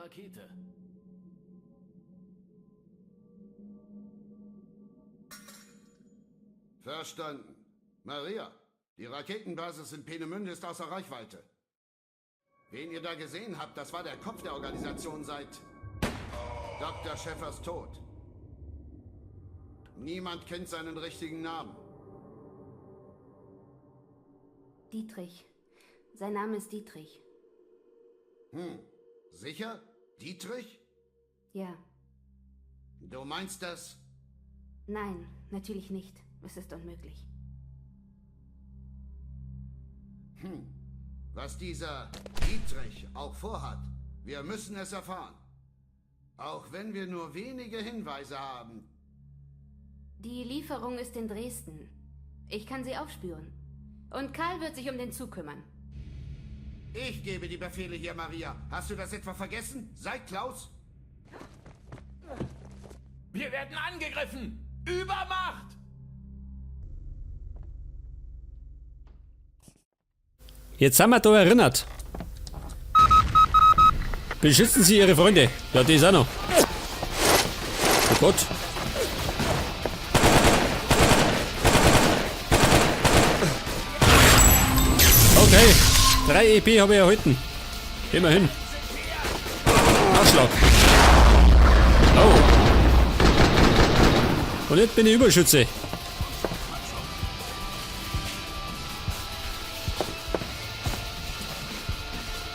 Rakete. Verstanden. Maria, die Raketenbasis in Peenemünde ist außer Reichweite. Wen ihr da gesehen habt, das war der Kopf der Organisation seit Dr. Schäffers Tod. Niemand kennt seinen richtigen Namen. Dietrich. Sein Name ist Dietrich. Sicher? Dietrich? Ja. Du meinst das? Nein, natürlich nicht. Es ist unmöglich. Was dieser Dietrich auch vorhat, wir müssen es erfahren. Auch wenn wir nur wenige Hinweise haben. Die Lieferung ist in Dresden. Ich kann sie aufspüren. Und Karl wird sich um den Zug kümmern. Ich gebe die Befehle hier, Maria. Hast du das etwa vergessen? Seit Klaus? Wir werden angegriffen! Übermacht! Jetzt sind wir da erinnert. Beschützen Sie Ihre Freunde. Ja, die ist auch noch. Oh Gott. Okay. 3 EP habe ich erhalten. Immerhin. Nachschlag. Oh. Und jetzt bin ich Überschütze.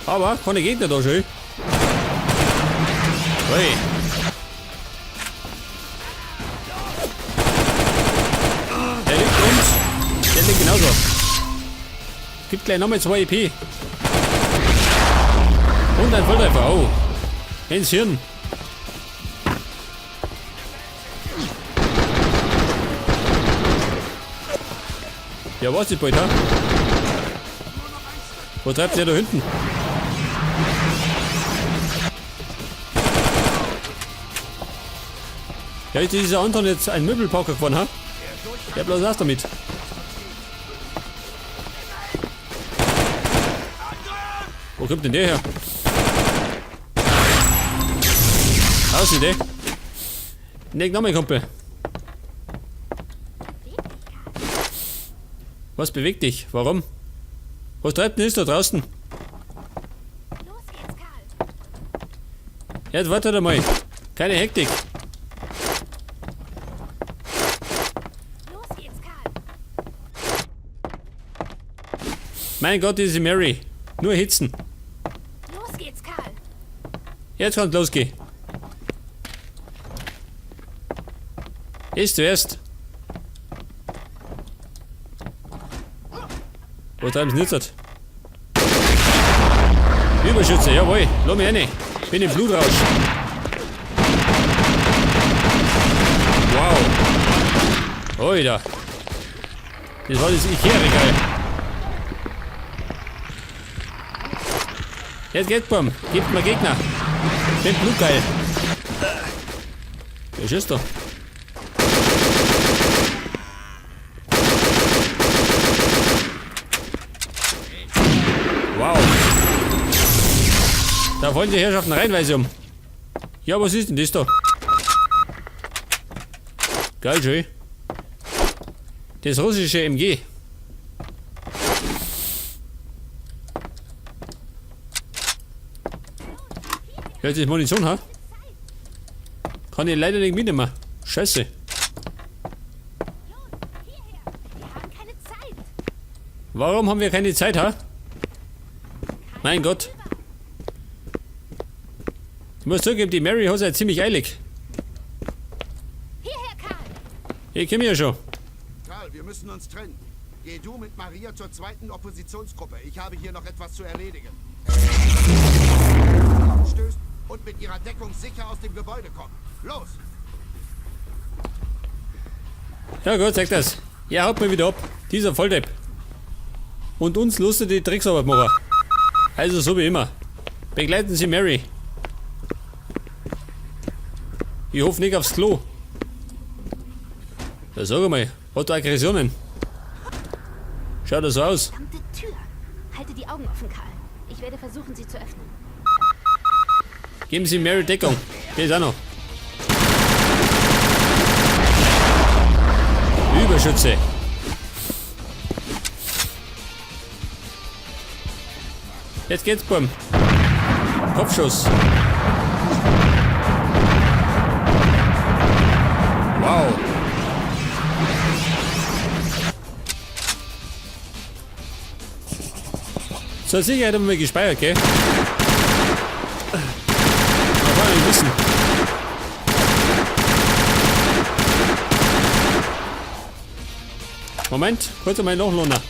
Aber keine Gegner da schön. Hey. Der liegt uns. Der liegt genauso. Gibt gleich nochmal 2 EP. Und ein Volltreffer. Oh. Ins Hirn. Ja, was ist bald, ha? Wo treibt der da hinten? Ja, ist dieser Anton jetzt ein Möbelpacker geworden, ha? Ja, bloß raus damit. Wo kommt denn der her? Aus Idee. Leg nochmal, Kumpel. Was bewegt dich? Warum? Was treibt denn das da draußen? Los geht's, Karl. Jetzt warte doch mal. Keine Hektik. Los geht's, Karl. Mein Gott, diese Mary. Nur hitzen. Los geht's, Karl. Jetzt kann's losgehen. Ist zuerst. Wo treiben sie jetzt? Überschütze, jawohl. Lass mich rein. Bin im Blutrausch. Wow. Alter. Das war das Ikea-Regal. Jetzt geht's, Bum. Gebt mir Gegner. Bin blutgeil. Wer schießt da? Wow. Da wollen die Herrschaften reihenweise um. Ja, was ist denn das da? Geil, schön. Das russische MG. Ja, jetzt ist Munition, ha? Kann ich leider nicht mitnehmen. Scheiße. Warum haben wir keine Zeit, ha? Mein Gott. Ich muss zugeben, die Mary hat es ja ziemlich eilig. Hierher, Karl! Ich komm ja schon. Karl, wir müssen uns trennen. Geh du mit Maria zur zweiten Oppositionsgruppe. Ich habe hier noch etwas zu erledigen. Stößt und mit ihrer Deckung sicher aus dem Gebäude kommen. Los! Ja gut, sag das. Er haut mir wieder ab. Dieser Volldepp. Und uns lustet die Drecksarbeit machen. Also so wie immer. Begleiten Sie Mary. Ich hoffe nicht aufs Klo. Ja, sag einmal, hat er Aggressionen? Schaut das so aus? Verdammte Tür! Halte die Augen offen, Karl. Ich werde versuchen, sie zu öffnen. Geben Sie Mary Deckung. Der ist auch noch. Überschütze. Jetzt geht's, Burm. Kopfschuss. Wow. Zur Sicherheit haben wir gespeichert, gell? Man kann nicht wissen. Moment, kurz einmal Lochlohner.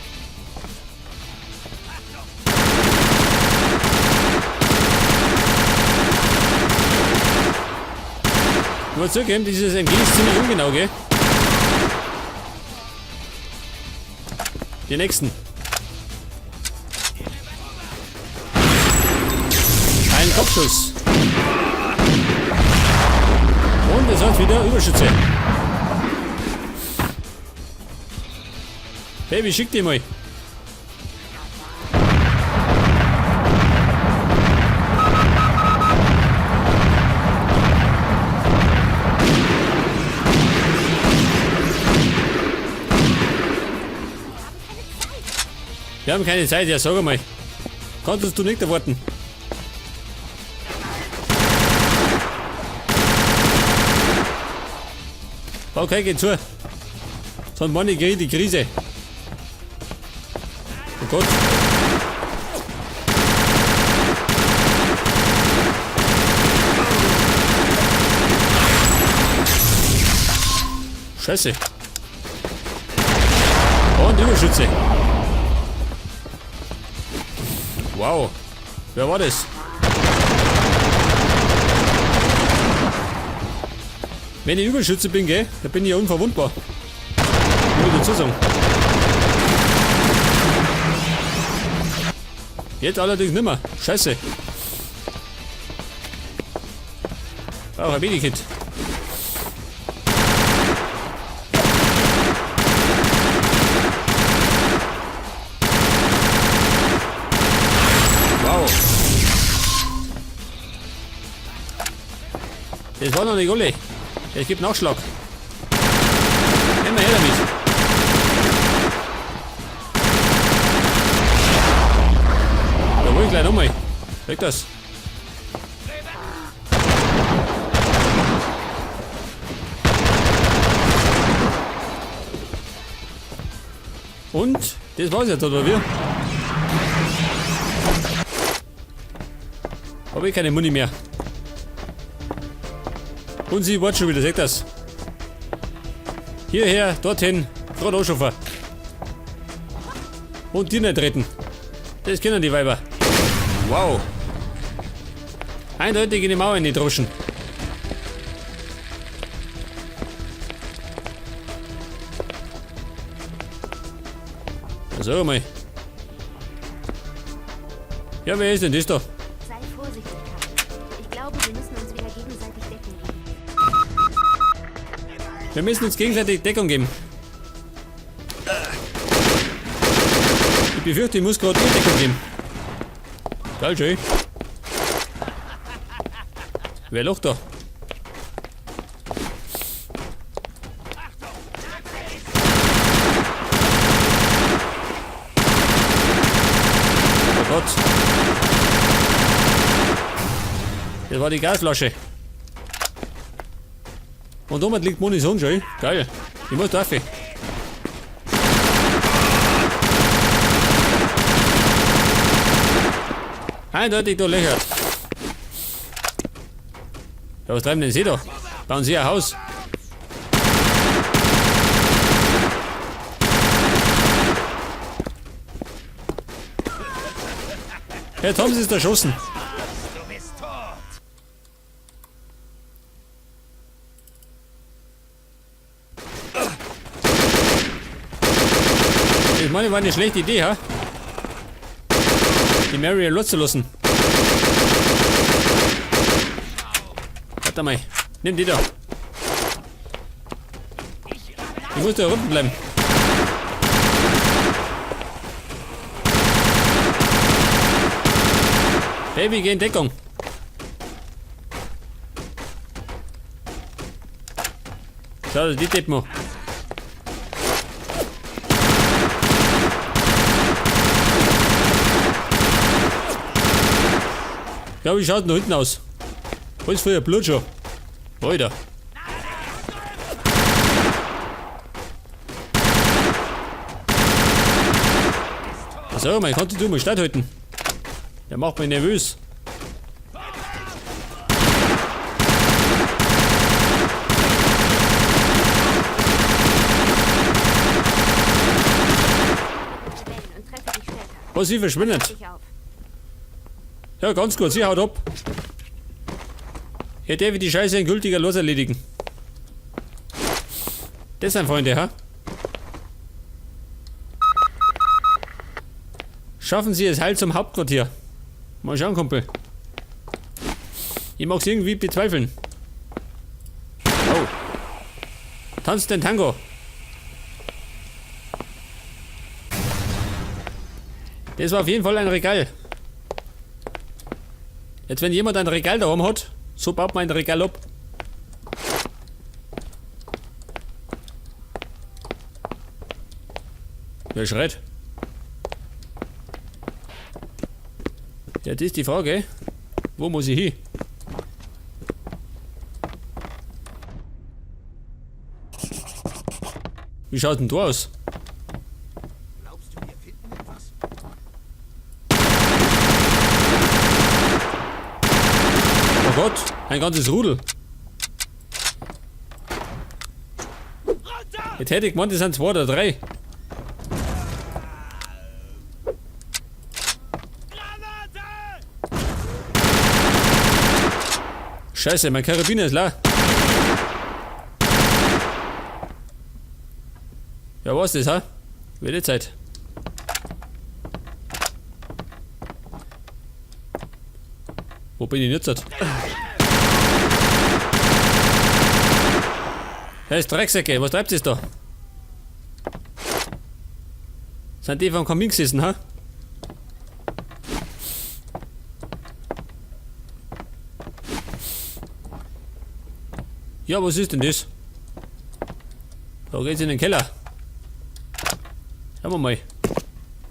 Ich muss zugeben, dieses MG ist ziemlich ungenau, gell? Die nächsten. Ein Kopfschuss. Und es hat wieder Überschütze. Baby, schick die mal. Wir haben keine Zeit, ja, sag einmal. Konntest du nicht erwarten? Okay, geht zu. Sonst meine ich die Krise. Oh Gott. Scheiße. Und Überschütze. Wow. Wer war das? Wenn ich Überschütze bin, gell, dann bin ich ja unverwundbar. Muss ich dazu sagen. Jetzt allerdings nimmer. Scheiße. Brauche ein Medikit. Wow. Das war noch nicht alle. Es gibt Nachschlag. Immer her damit. Da hol ich gleich nochmal. Weg das. Und das war's jetzt, oder wie? Hab ich keine Muni mehr. Und sie wartet schon wieder, seht das. Hierher, dorthin, gerade anschaffen. Und die nicht retten. Das kennen die Weiber. Wow. Eindeutig in die Mauer in die Droschen. Sag mal. Ja, wer ist denn das da? Sei vorsichtig, Karl. Ich glaube, wir müssen uns wieder gegenseitig Deckung geben. Wir müssen uns gegenseitig Deckung geben. Ich befürchte, ich muss gerade ihr Deckung geben. Geil, schön. Wer lacht da? Oh Gott. Das war die Gasflasche. Und oben liegt Munition schon. Geil. Ich muss da rauf. Eindeutig da Löcher. Ja, was treiben denn Sie da? Bauen Sie ein Haus? Jetzt haben sie es erschossen. Ich meine, war eine schlechte Idee, ha? Die Mary loszulassen. Warte mal. Nimm die da. Ich muss da unten bleiben. Baby, geh in Deckung. Schau dir die Deppen an. Ja, wie schaut denn da hinten aus? Alles voller Blut schon. Alter. So, man kann die du mal standhalten. Der macht mich nervös. Was, sie verschwindet? Ja, ganz kurz, sie haut ab. Ja, der wird die Scheiße endgültiger los erledigen. Das sind Freunde, ha? Schaffen Sie es heil zum Hauptquartier. Mal schauen, Kumpel. Ich mag's irgendwie bezweifeln. Oh. Tanzt den Tango. Das war auf jeden Fall ein Regal. Jetzt, wenn jemand ein Regal da oben hat, so baut man ein Regal ab. Wer schreit? Ja, das ist die Frage. Wo muss ich hin? Wie schaut denn da aus? Glaubst du, wir finden etwas? Oh Gott, ein ganzes Rudel. Jetzt hätte ich gemeint, das sind 2 oder 3. Scheiße, mein Karabiner ist leer. Ja, was ist das, ha? Wird die Zeit. Wo bin ich jetzt? Hey, ist Drecksäcke, was treibt ihr da? Sind die vom Kamin gesessen, ha? Ja, was ist denn das? Da geht's in den Keller. Schauen wir mal.